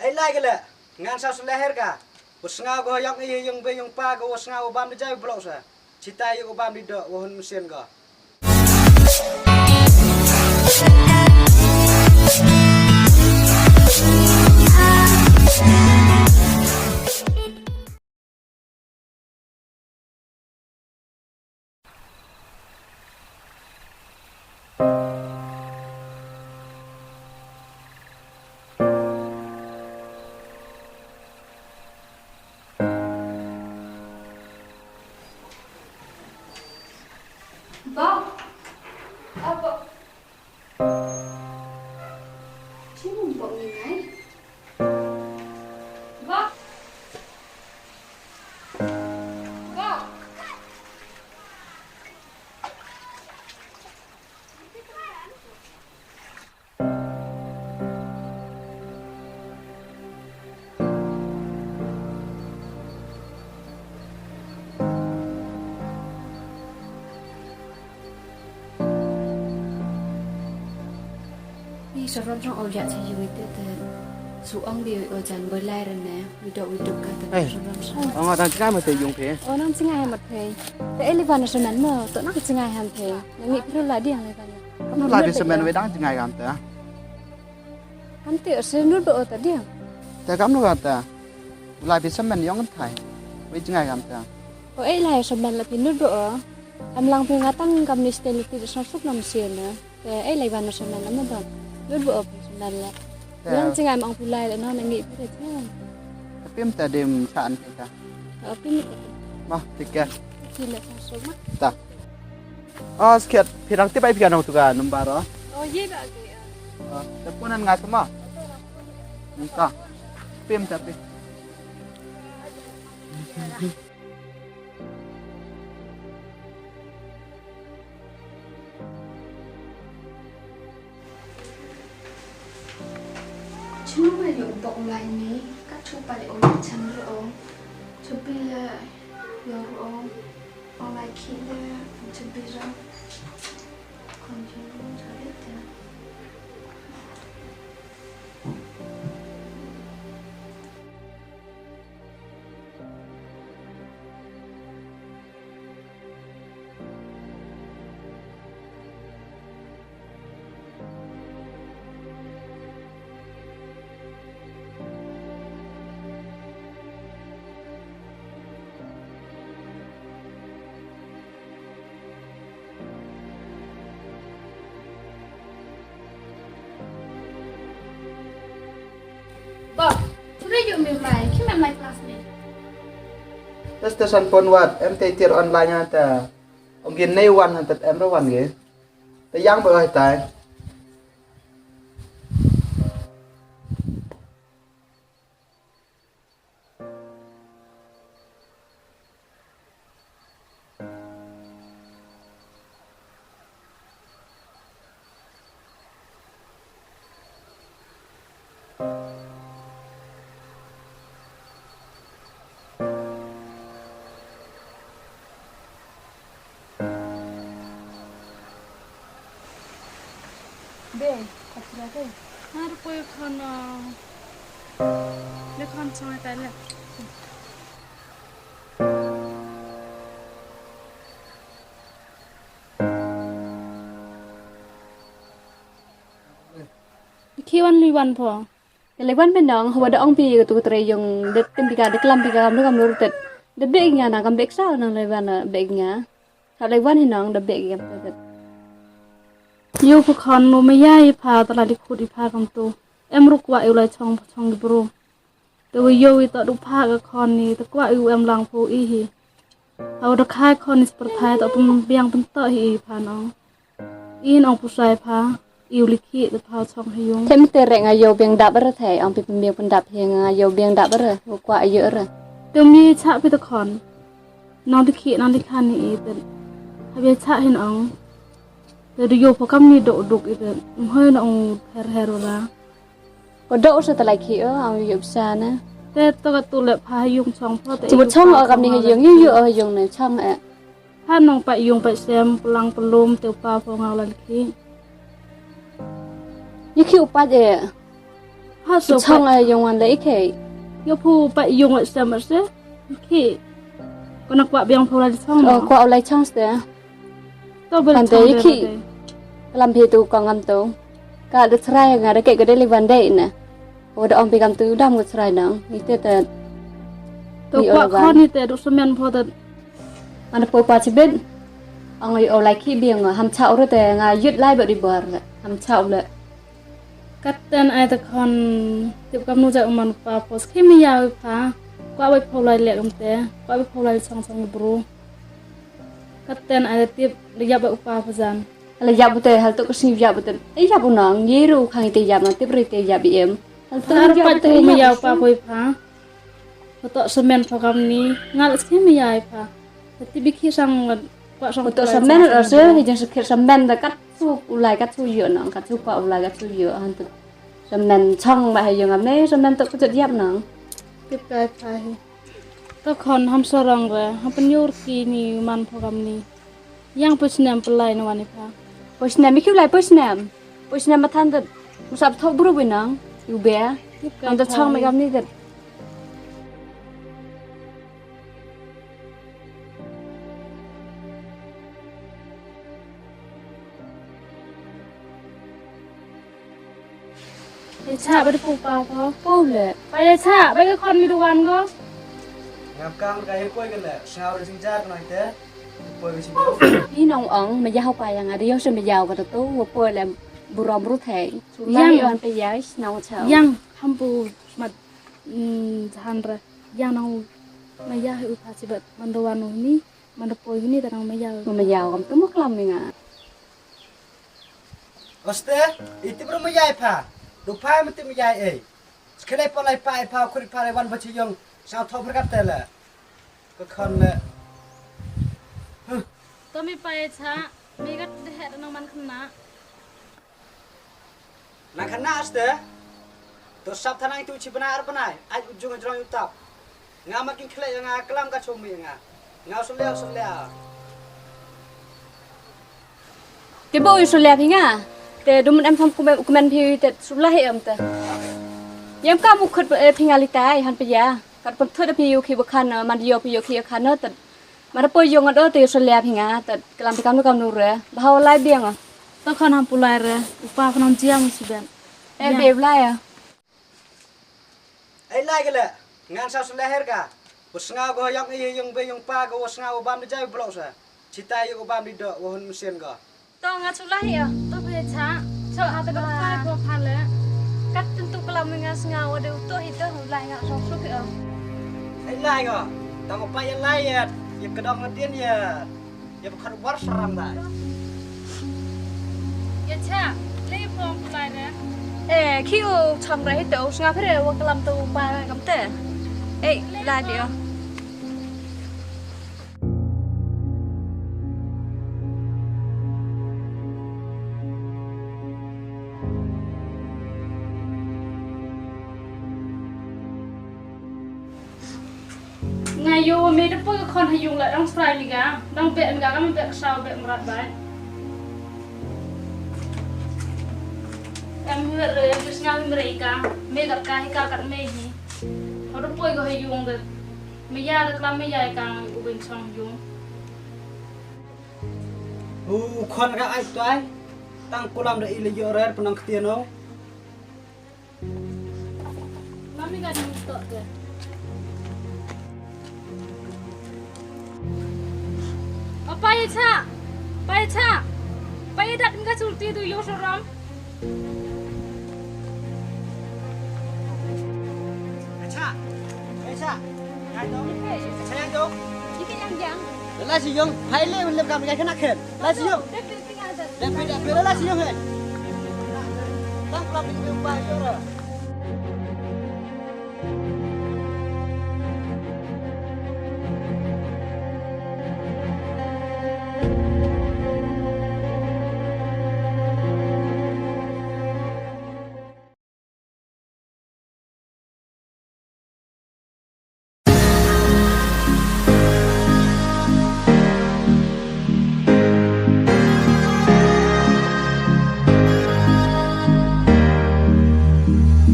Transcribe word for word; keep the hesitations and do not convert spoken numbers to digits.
Ei lai ka leh, ngan sa syleh her ka. U sngaw ka yong i yong be yong pa ka u sngaw u bam di jai blok sa. Chitai u bam di do u hun mesin ka. Bok. Ah, Bok. Chin bok ni ngai. Bok. Bok. Ni sa ron rong au ja cha yung ite te. Su ong di o jan boi lai ren ne. Wi dok wi dok ka te. Hey. Sa ron sa. Ong a dang jngai ma te yung phi. O nang jngai ma te. Te e li ban sa men mo. To nang jngai han te. Nang ngi phi la di ang li ban. Kam nu lai phi sa men wi dang jngai kam te. Han te o se nu do o ta di ang. Te kam nu ka te. Lai phi sa men yong thai. Wi jngai kam te. O e lai sa men la phi nu do o. Em lang phi nga tang kam ni ste ni ti sa suk nam sie na. Te e lai ban sa men la ma don. Nu do o sa men la. Te. Yang jngai ma ang phi lai la no nang ngi phi te jngai. Pim ta dim sa an phi ta. O pim ta. Ma, take care. Phi la sa suk ma. Ta. O, skhet, phi dang tip ai phi ka nong tu ka number o. O, ye ba ke. O, te pun an nga sama. Ka. Pim ta pim. Chino ma yo bok lai ni, ka chu pa le o chan ro o. Chu pi le yo ro o. O lai ki le chu pi ro. Kon ju ro cha le te. Bok, chule yu mi mai, ki mi mai classmate. Te station pon wat, em te tir online ha ta. Ong gin nei wan ha ta em ro wan ge. Te yang ba oi tai. Be, ka sura te. Har koi khana. Le khan chang ta le. Ki wan lui wan pho. Ka lei wan pynong, hawa da ong pi ka tu ka trei yung, da tim pi ka, da klam pi ka, kam da kam lur tet. Da bek nga na kam bek sa nang lei wan bek nga. Ka lei wan hinong da bek nga tet. Yo pha khon mo ma ya i pha ta la di khut i pha kam tu. Em ruk wa i u lai chong chong i bru. Te wa yo i ta du pha ka khon ni, ta kwa i u em lang pho i hi. Hawa da khai khon ni spar thai ta pun biang pun ta hi i pha nong. In ong pusai pha, iu likhi te pha chong ha yung. Them te re nga yo biang dap re thai, ong pi pun biang pun dap hi nga yo biang dap re, u kwa yo re. Te mi cha pi te khon. Nang dikhi, nang dikhan ni i te. Ha bia cha hin ong. Te du yo pho kam ni dok dok i te. Mhoi na ong her her ra. Ko dok sa ta lai khi o, ong yo psa na. Te to ka tu le pha ha yung chong pho te. Chu chong o kam ni ha yung, yo yo o ha yung ne chong e. Pha nong pa yung pa sem, plang pelum, te u pa pho nga la likhi. Yu khi u pa je. Ha so chong ai yung wan le i khei. Yo phu pa yung ai stem se. Ki. Ko na kwah biang phu lai chong. Oh, kwah lai chong ste. To bel pante ye ki. Kalam phi tu kong am tu. Ka da chrai nga da ke ka deli van dei na. Wa da ong pi kam tu dam ka chrai nang. Ni te te. To kwah khon ni te du semen pho te. Mana po pa chibit. Ong ai o lai ki biang ham cha ur te nga yut lai ba di bar. Ham cha ur le. Katen ai te khon tip kam nu ja uman pa pos ki mi ya pha. Kwah bai pho lai le kam te. Kwah bai pho lai song song bru. Katen ai te tip le yap ba upa pha jan. Hala yap bu te hal tu ka sing yap bu te. E yap bu nang ye ru khang te yap na tip ri te yap bi em. Hal tu yap bu te mi ya pa poi pha. Ko to semen pha kam ni ngal skim ya pha. Ti bi khi sang kwah sang. Ko to semen ra se hi jeng se khi semen da kat su ulai kat su yo nang kat su pa ulai kat su yo han tu. Semen chang ba ha yung am ne semen to kujat yap nang. Tip kai pha hi. To khon ham sorong re ham penyur ki ni man pha kam ni. Yang poi snem pelai na wani pha. Poi snem mi kiu lai poi snem. Poi snem ma than dat. Musap thok bru binang. Yu be. Nang dat chong me gam ni dat. Ye cha ba de pu pa ko. Pu le. Pa ye cha ba ke khon mi du wan ko. Ngam kang ka ye poi ke le. Sngau re jingjar ko nang te. Poi ke sing. Ni nong ong me ya ho pa yang ade yo se me ya ka tu wo poi le burom ru thei. Yang wan pe ya nong cha. Yang ham pu smat jan re. Yang nong me ya he u pa chi bat man do wan ni. Man do poi ni ta nong me ya. Me ya kam tu mo klam ni nga. Oste, iti bro me yai pha. Du pha me ti me yai ei. Skene pa lai pa ei pha khuri pha lai wan ba chi yong. Sang thok berkat te le. Ko khon le. To mi pa ei cha, mi gat de het nang man khna. Nang khna oste. To sap thanang tu chi bana ar bana. Ai ujung jrong utap. Nga ma kin khleh nga klam ka chong mi nga. Nga sulia sulia. Te bo yu sulia phi nga. Te dum em tham kumen kumen phi te sulia he em te. Yam ka mu khut phi nga li tai han phi ya. Kat pun thut phi yu khi ba khan man yo phi yo khi khan te. Mar po yong ado te sulia phi nga te klam phi kam nu kam nu re. Ba haw lai biang. To khan ham pulai re. Upa phanam jiam si ben. E be lai ya. Ei lai ka le ngan sa sule her ka. Wa sngaw ko yong i yong be yong pa ko wa sngaw wa bam di jai blok sa. Chita i wa bam di do wa hun mesin ko. To nga sule hi ya. To be cha. Cho ha ta ka pa ko pha le. Kat tentu kala mi nga sngaw wa de to hi to lai nga sok suk ya. Ei lai ko. Tang pa ya lai ya. Ya kedong ngadien ya. Ya bukan war seram dah. Ya cha, le pom pulai ne. Eh, khi u chang re to, snga phere wa kalam to pa kam te. Eh, la dia. Nga ïoh me da poi ka khon ha ïung la dang srai mi ga dang beh mi ga ka ma beh ka saw beh mrat bai. Em hi re em snga mi re ka me ka ka hi ka ka me hi. Ho da poi ka ha ïung de me ya da klam me ya ka u bin chong ïung. U khon ka ai tai tang kulam da i le ïoh re penang ktien no. Mami ka ding tok ke. Apa ya cha? Apa ya cha? Apa ya dat ka sulti tu yo soram? Acha. Acha. Yang tu. Acha yang tu. Ini yang yang. Lala si yong, hai le men lem kam ngai kena ken. Lala si yong. Dah pilih tinggal dah. Dah pilih, dah pilih lala si yong hai. Tang kelap di rumah yo.